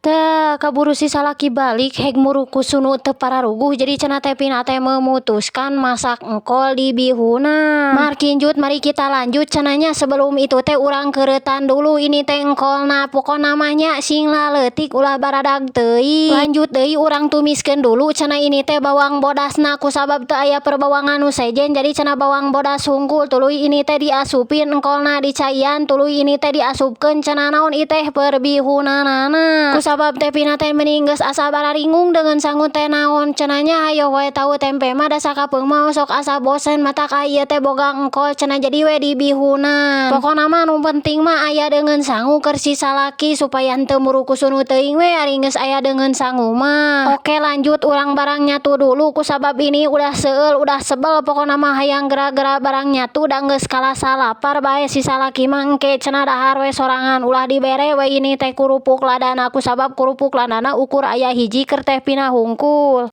Tah, kaburu si salaki balik heg muruku sunu teu pararuguh, jadi cenah Teh Pina teh memutuskan masak engkol di bihuna. Markinjut, mari kita lanjut cenah nya. Sebelum itu teh urang keureutan dulu ini teh engkolna, pokona mah nya sing laleutik, ulah baradag teuing. Lanjut deui, urang tumiskeun dulu cenah ini teh bawang bodasna. Ku sabab teu aya perbawangan nu sejen, jadi cenah bawang bodas hungkul. Tuluy ini teh diasupin engkolna, dicaian, tuluy ini teh diasupkeun cenah naon ieu teh, perbihunanana. Ku sabab Teh Pina teh meni geus asa bararingung dengan sangu teh naon cenah nya, hayoh we tahu tempe mah da sakapeung mah sok asa bosen, matak ieu teh boga engkol cenah, jadi we dibihunan. Pokona mah nu penting mah aya deungeun sangu keur si salaki supaya henteu murukusunu teuing we ari geus aya deungeun sangu mah. Oke, lanjut, urang barang nyatu dulu. Ku sabab ini udah seueul, udah sebel, pokona mah hayang gera-gera barang nyatu, da geus kalasa lapar bae. Si salaki mah engke cenah dahar we sorangan, ulah dibere we ini teh kerupuk ladana, ku sabab kerupuk ladana ukur aya hiji keur Teh Pina hungkul.